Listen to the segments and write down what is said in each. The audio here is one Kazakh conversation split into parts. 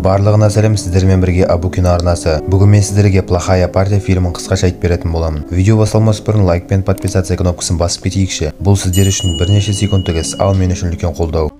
Барлығына сәлем, сіздермен бірге Абу Кино арнасы. Бүгін мен сіздерге «Плохая партия» фильмін қысқаша айтып беретін боламын. Видео басталмас бұрын лайк пен подписаться кнопкасын басып кетейікші. Бұл сіздер үшін бірнеше секундтық іс, ал мен үшін үлкен қолдау.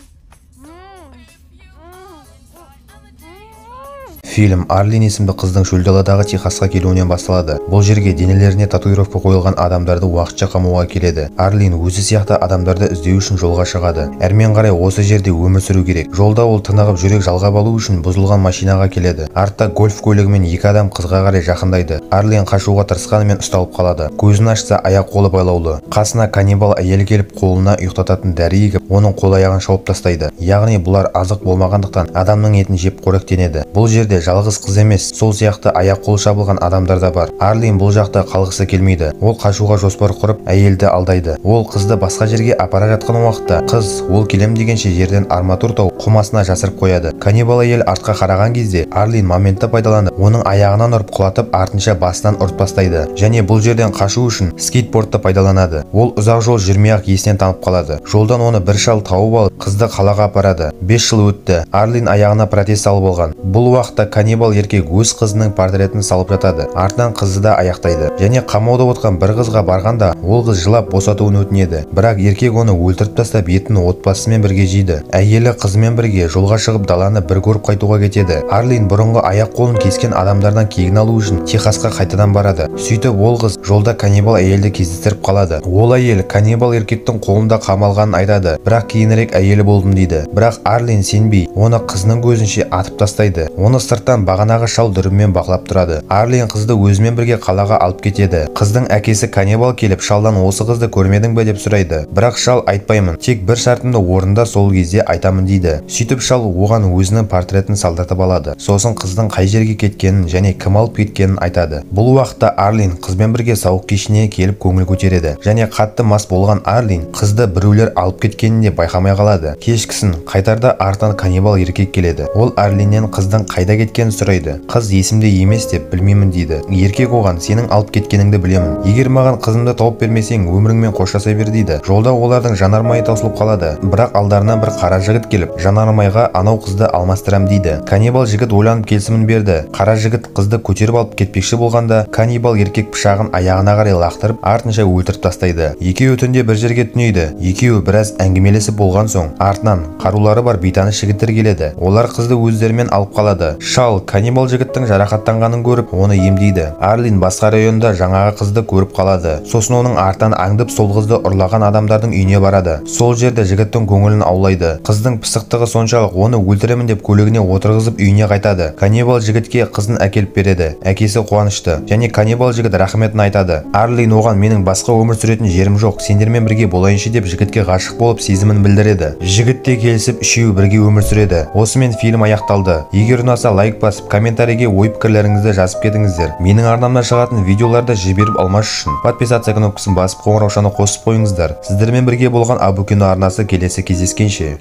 Фильм Арлин есімді қыздың шөл даладағы Техасқа келуінен басталады. Бұл жерге денелеріне татуировка қойылған адамдарды уақытша қамауға келеді. Арлин өзі сияқты адамдарды іздеу үшін жолға шығады. Әрмен қарай осы жерде өмір сүру керек. Жолда ол тынығып, жүрек жалғап алу үшін бұзылған машинаға келеді. Артта гольф көлігімен екі адам қызға қарай жақындайды. Арлин қашуға тырысқанымен ұсталып қалады. Көзін ашса, аяқ қолы байлаулы. Қасына каннибал әйел келіп, қолына ұйықтататын дәрі егіп, оның қол аяғын шауып тастайды. Яғни бұлар азық болмағандықтан адамның етін жеп қоректенеді. Бұл жерде жалғыз қыз емес, сол сияқты аяқ қол шабылған адамдар да бар. Арлин бұл жақта қалғысы келмейді. Ол қашуға жоспар құрып, әйелді алдайды. Ол қызды басқа жерге апара жатқан уақытта қыз ол келем дегенше жерден арматур тауып, құм астына жасырып қояды. Каннибал әйел артқа қараған кезде Арлин моментті пайдаланып, оның аяғынан ұрып құлатып, артынша басынан ұрып тастайды. Және бұл жерден қашу үшін скейтбордты пайдаланады. Ол ұзақ жол жүрмей-ақ есінен танып қалады. Жолдан оны бір шал тауып алып, қызды қалаға апарады. 5 жыл өтті. Арлин аяғына протез салып алған. Бұл уақытта каннибал еркек өз қызының портретін салып жатады. Артынан қызды да аяқтайды. Және қамауда отқан бір қызға барғанда, ол қыз жылап босатуын өтінеді. Бірақ еркек оны өлтіріп тастап, етін отбасымен бірге жейді. Әйелі қызымен бірге жолға шығып, даланы бір көріп қайтуға кетеді. Арлин бұрынғы аяқ қолын кескен адамдардан кегін алу үшін Техасқа қайтадан барады. Сөйтіп ол қыз жолда каннибал әйелді кездестіріп қалады. Ол әйел каннибал еркектің қолында қамалғанын айтады. Бірақ кейінірек әйелі болдым дейді. Бірақ Арлин сенбей, оны қызының көзінше атып тастайды. Оны сырттан бағанағы шал дүрбімен бақылап тұрады. Арлин қызды өзімен бірге қалаға алып кетеді. Қыздың әкесі каннибал келіп, шалдан осы қызды көрмедің бе деп сұрайды. Бірақ шал айтпаймын, тек бір шартымды орында, сол кезде айтамын дейді. Сөйтіп шал оған өзінің портретін салдыртып алады. Сосын қыздың қай жерге кеткенін және кім алып кеткенін айтады. Бұл уақытта Арлин қызбен бірге сауық кешіне келіп көңіл көтереді. Және қатты мас болған Арлин қызды біреулер алып кеткенін де байқамай қалады. Кешкісін қайтарда артынан каннибал еркек келеді. Ол Арлиннен қыздың қайда кеткенін сұрайды. Қыз есімде емес деп, білмеймін дейді. Еркек оған сенің алып кеткеніңді білемін. Егер маған қызымды тауып бермесең, өміріңмен қоштаса бер дейді. Жолда олардың жанармайы таусылып қалады. Бірақ алдарынан бір қара жігіт келіп, жанармайға анау қызды алмастырам дейді. Каннибал жігіт ойланып келісімін берді. Қара жігіт қызды көтеріп алып кетпекші болғанда, каннибал еркек пышағын аяғына қарай лақтырып, артынша өлтіріп тастайды. Екеуі түнде бір жерге түнейді. Екеуі біраз әңгімелесіп болған соң, артынан қарулары бар бейтаныс жігіттер келеді. Олар қызды өздерімен алып қалады. Шал каннибал жігіттің жарақаттанғанын көріп, оны емдейді. Арлин басқа районда жаңағы қызды көріп қалады. Сосын оның артынан аңдып, сол қызды ұрлаған адамдардың үйіне барады. Сол жерде жігіттің көңілін аулайды. Қыздың пысықтығы соншалық, оны өлтіремін деп көлігіне отырғызып үйіне қайтады. Каннибал жігітке қызын әкеліп береді. Әкесі қуанышты. Және каннибал жігіт рахметін айтады. Арлин оған менің басқа өмір сүретін жерім жоқ, сендермен бірге болайыншы деп жігітке ғашық болып сезімін білдіреді. Жігіт те келісіп, үшеуі бірге өмір сүреді. Осымен фильм аяқталды. Егер ұнаса лайк басып, комментарийге ой пікірлеріңізді жазып кетіңіздер. Менің арнамнан шығатын видеоларды жіберіп алмас үшін подписаться кнопкасын басып, қоңыраушаны қосып қойыңыздар. Сіздермен бірге болған Абу Кино арнасы, келесі кездескенше.